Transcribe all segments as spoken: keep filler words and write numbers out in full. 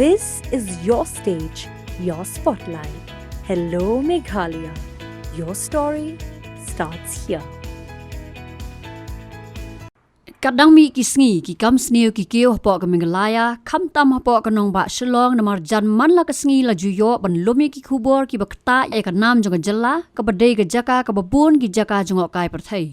This is your stage, your spotlight. Hello, Meghalaya. Your story starts here. Katba dang mih ki sngi, ki kam sniew ki kiew hapoh ka Meghalaya, khamtam hapoh ka nongbah Shillong, namar jan man la ka sngi la ju ïoh ban lum ïa ki khubor kiba ktah ïa ka nam jong ka jylla, kaba dei ka jaka kaba bun ki jaka jngohkai pyrthei.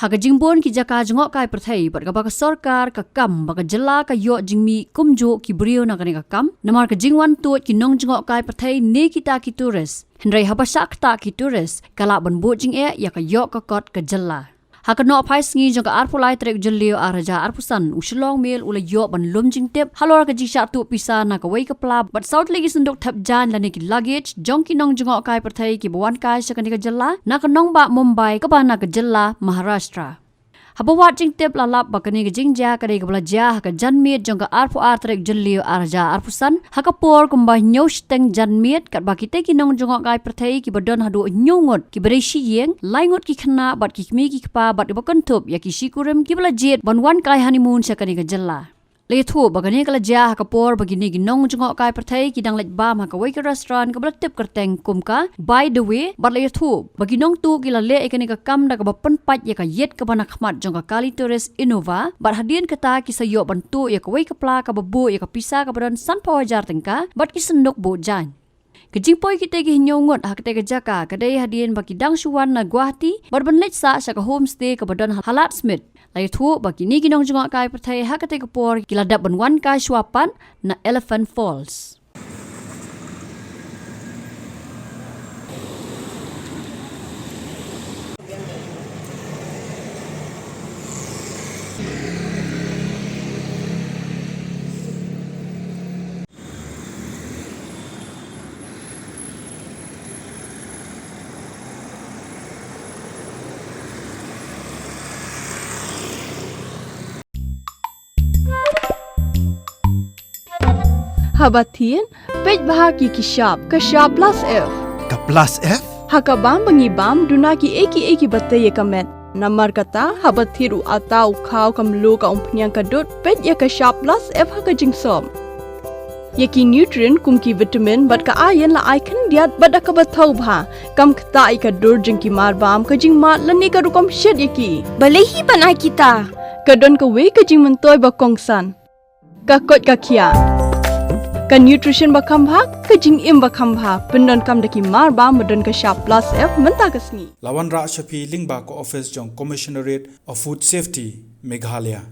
Ha ka jingbun ki jaka jngohkai pyrthei bad kaba ka sorkar ka kam ba ka jylla ka ïoh jingmih kumjuh ki briew na kane ka kam, namar ka jingwan tuid ki nongjngohkai pyrthei ne kita ki tourist. Hynrei haba shah ktah ki tourist, ka lah ban buh jingeh ïa ka ïoh ka kot ka jylla. Ha ka nohphai sngi jong ka arphew lai tarik Jylliew ar hajar arphew san, u Shillong Mail u la ïoh ban lum jingtip halor ka jingshah tuh pisa na kawei ka pla bad saw tylli ki synduk thep jaiñ lane ki luggage jong ki nongjngohkai pyrthei kiba wan kai sha kane ka jylla na ka nongbah Mumbai kaba na ka jylla Maharashtra. Haba wad jingtip la lap ba kane ka jingjia ka dei kaba la jia ha ka janmiet jong ka arphew ar tarik Jylliew ar hajar arphew san, ha ka por kumba hynñiew shiteng janmiet, katba kitei ki nongjngohkai pyrthei kiba don haduh hynñiew ngut, kiba dei shi ïing, lai ngut ki khynnah bad ki kmie ki kpa bad kiba kynthup ïa ki shikurim kiba la jied ban wan kai honeymoon sha kane ka jylla. La ïathuh ba kane ka la jia ha ka por ba kine ki nongjngohkai pyrthei ki dang leit bam ha kawei ka restaurant kaba la tip kyrteng kum ka By the Way, bad la ïathuh ba ki nongtuh ki la leh ïa kane ka kam da kaba pynpait ïa ka ïit kaba na khmat jong ka Kali Tourist Innova, bad hadien kata ki sa ïoh ban tuh ïa kawei ka pla kaba buh ïa ka pisa kaba don sanphew hajar tyngka bad ki synduk buh jaiñ. Ka jingpoi kitei ki hynñiew ngut ha katei ka jaka ka dei hadien ba ki dang shu wan na Guwahati bad ban leit sah sha ka homestay kaba don ha Ladysmith. La ïathuh ba kine ki nongjngohkai pyrthei ha katei ka por ki la dep ban wan kai shuwa pat na Elephant Falls. Haba thied, peit bha ïa ki shap, ka shap plus F. Ka plus F? Ha ka bam ba ngi bam, duna kiei kiei kiba tei ïa ka met. Namar kata, haba thied u atta, u khaw, ka mluh, ka umphniang, ka dud, peit ïa ka shap plus F ha ka jingsop. Ïa ki nutrient kum ki vitamin bad ka iron la ai khyndiat bad da kaba thaw bha. Kam ktah ïa ka dur jong ki marbam, ka jingmad lane ka rukom shet ïa ki. Balei hi ban ai kita? Ka don kawei ka jingmyntoi ba kongsan. Ka koit ka khiah. Ka nutrition ba kham bha, ka jingim ba kham bha. Pyndonkam da ki marbam ba don ka shap plus F mynta ka sngi. La wanrah sha phi lyngba ka office jong Commissionerate of Food Safety, Meghalaya.